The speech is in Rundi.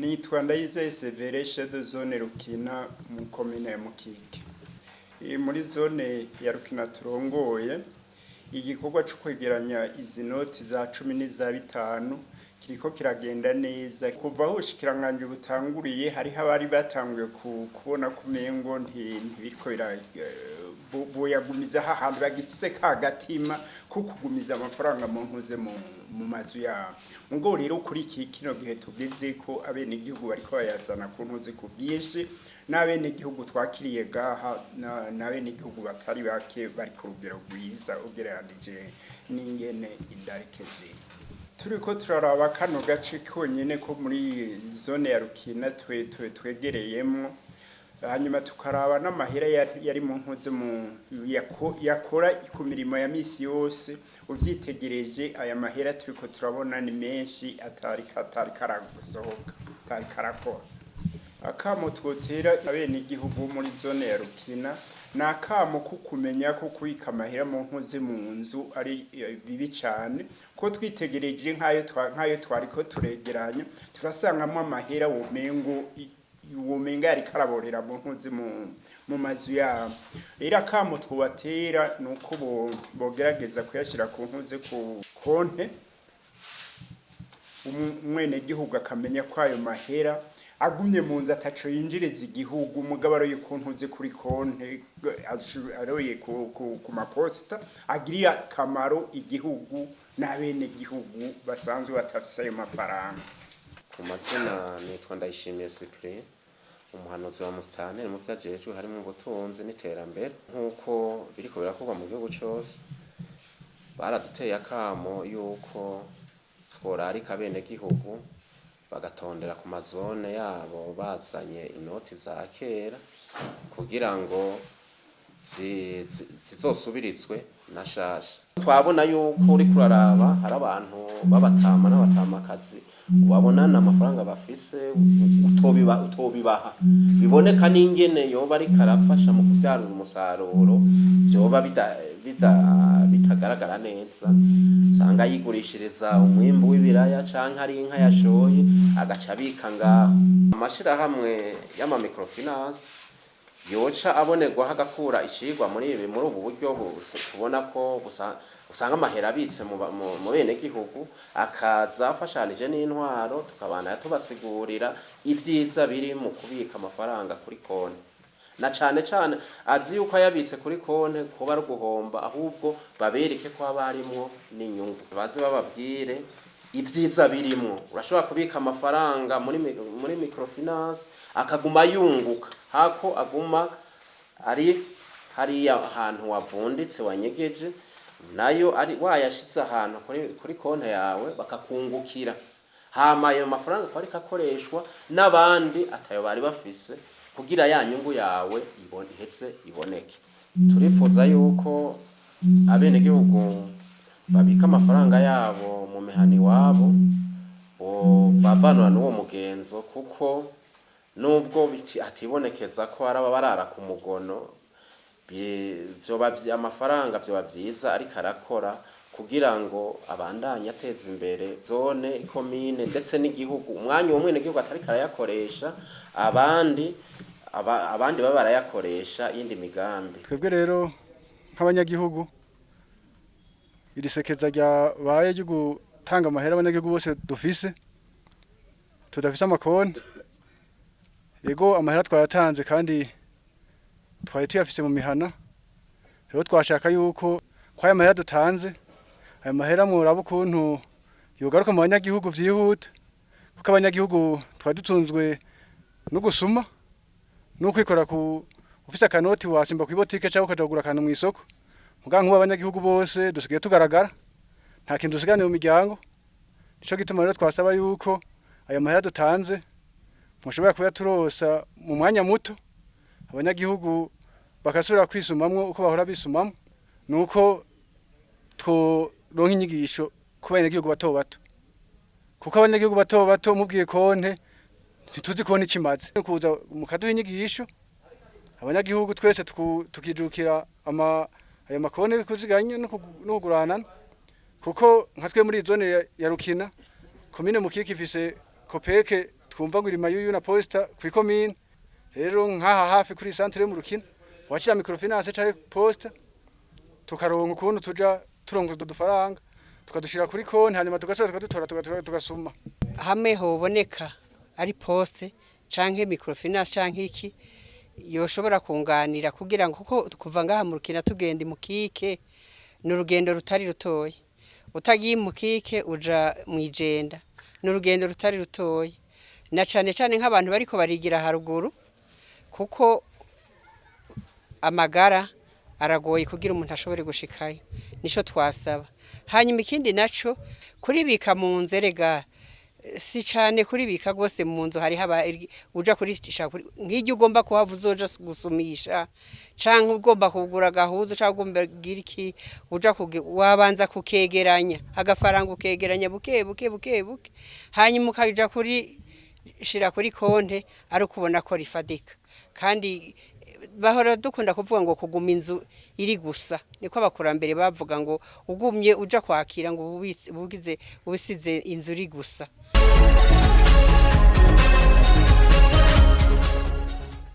Nitwa Ndayizeye Severe, chef de zone Rukina mu komine ya Mukike. Muri zone ya Rukina turongoye, igikorwa co kwegeranya izi noti za 10 n'iza 5 kiriko kiragenda neza. Kuva aho ubushikiranganji butanguriye, hariho abari batanguye kubona ko umengo ntibiriko boyagumiza hahandi, bagifise ka gatima ko kugumiza amafaranga mu ntuze mu mazu yabo. Mugo rero kuri iki kino gihe tugeze ko abenegihugu bariko bayazana ku ntuze ku bwinshi, n'abenegihugu twakiriye gaha n'abenegihugu batari bake bari ku rugero rwiza ugereranije n'ingene indarike ziri. Turiko turaraba kano gace konyene ko muri zone ya Rukina twe twegereyemwo, hanyuma tukaraba n'amahera yari mu ntuze mu yakora ku mirimo ya misi yose, uvyitegereje aya mahera turiko turabona ni menshi atari karasohoka, atari karakora. Akamo twotera abenegihugu muri zone ya Rukina ni akamo ko kumenya ko kubika amahera mu ntuze mu nzu ari bibi cane, ko twitegereje nk'ayo twariko turegeranya, turasangamo amahera womenga yariko araborera mu ntuze mu mazu yabo. Rero akamo twubatera ni uko bogerageza kuyashira ku ntuze ku konte, umwenegihugu akamenya ko ayo mahera agumye mu nzu ataco yinjiriza igihugu, mugabo aroye ku ntuze kuri konte, aroye ku maposita, agirira akamaro igihugu n'abenegihugu basanzwe batafise ayo mafaranga. Ku mazina nitwa Ndayishimiye Cyprien, umuhanuzi wa musitanteri mu vyo ajejwe harimwo ubutunzi n'iterambere. Nk'uko biriko birakorwa mu gihugu cose, baraduteye akamo yuko tworarika abenegihugu bagatondera ku mazone yabo bazanye inoti za kera kugira ngo zizosubirizwe na shasha. Twabona yuko uriko uraraba hari abantu b'abatama n'abatamakazi ubabonana amafaranga bafise utobibaha, biboneka n'ingene yoba ariko arafasha mu kuvyara umusaruro, vyoba bitagaragara neza. Usanga yigurishiriza umwimbu w'ibiraya canke ari inka yashoye, agaca abika ngaho. Amashirahamwe y'ama microfinance yoca abonerwaho agakura icigwa muri ibi, muri ubu buryo tubona ko usanga amahera abitse mu benegihugu, akaza afashanije n'intwaro, tukabandanya tubasigurira ivyiza biri mu kubika amafaranga kuri konti, na cane cane azi yuko ayabitse kuri konti kuba ari uguhomba, ahubwo babereke ko haba harimwo n'inyungu, baze bababwire ivyiza birimwo. Urashobora kubika amafaranga muri microfinance akaguma yunguka, hako aguma ari hariya ahantu wavunditse wanyegeje, nayo ari wayashize ahantu kuri konti yawe bakakungukira, hama ayo mafaranga akaba ariko akoreshwa n'abandi atayo bari bafise kugira ya nyungu yawe iheze iboneke. Turifuza yuko abenegihugu babika amafaranga yabo mu mihana iwabo bavanura n'uwo mugenzo, kuko nubwo hatibonekeza ko hari ababarara ku mugono, vyoba amafaranga vyoba vyiza ariko arakora kugira ngo abandanye ateza imbere zone, komine ndetse n'igihugu. Umwanya uwo mwenegihugu atariko arayakoresha, abandi baba barayakoresha iyindi migambi. Twebwe rero nk'abanyagihugu, iri sekeza ryabaye ryo gutanga amahera abanyagihugu bose dufise tudafise amakonti, yego amahera twayatanze kandi twari tuyafise mu mihana. Rero twashaka yuko kwa aya mahera dutanze, ayo mahera muraba ukuntu yogaruka mu banyagihugu vyihuta, kuko abanyagihugu twari dutunzwe no gusuma no kwikora ku ufise akanoti wasimba kw'ibotike cyangwa ukaja kugura akantu mw'isoko. Muga nk'ubu abanyagihugu bose dusigaye tugaragara, nta kintu dusigaranye mu miryango. Nico gituma rero twasaba yuko ayo mahera dutanze mushobora kuyaturosa mu mwanya muto, abanyagihugu bagasubira kwisumamwo uko bahora bisumamwo. Nuko tworonka inyigisho ku banyagihugu bato bato, kuko abanyagihugu bato bato mubwiye konte ntituzi konte ikimaze kuza, mukaduha inyigisho, abanyagihugu twese tukijukira ayo makonte yo kuziganya no kuguranana, kuko nka twe muri zone ya Rukina, komine Mukike ifise kopeke. Twumva ngo iri Mayuyu na posta kw'ikomine. Rero nkaha hafi kuri centre yo mu Rukina wakira microfinance canke posta, tukaronka ukuntu tuja turonka utwo dufaranga, tukadushira kuri konti, hanyuma tugasubira tukadutora, tugatora, tugasuma. Hamwe hoboneka ari poste canke microfinance canke iki yoshobora kunganira, kugira ngo, kuko kuva ngaha mu Rukina tugenda Mukike ni urugendo rutari rutoya, utagiye Mukike uja mwijenda, ni urugendo rutari rutoya, na cane cane nk'abantu bariko barigira haruguru, kuko amagara aragoye kugira umuntu ashobore gushikayo. Nico twasaba. Hanyuma ikindi naco, kuribika mu nzu, erega si cane kuribika rwose mu nzu. Hariho uja kurisha nk'iryo ugomba kuhava uzoja gusumisha, canke ugomba kugura agahuzu, canke ugomba kugira iki, uja wabanza kukegeranya agafaranga, ukegeranya buke buke buke buke, hanyuma ukaja kuri shira kuri konte ari ukubona ko rifadika. Kandi bahora dukunda kuvuga ngo kuguma inzu iri gusa, niko abakurambere bavuga, ngo ugumye uja kwakira ngo ubitse, ubugize ubisize inzu iri gusa.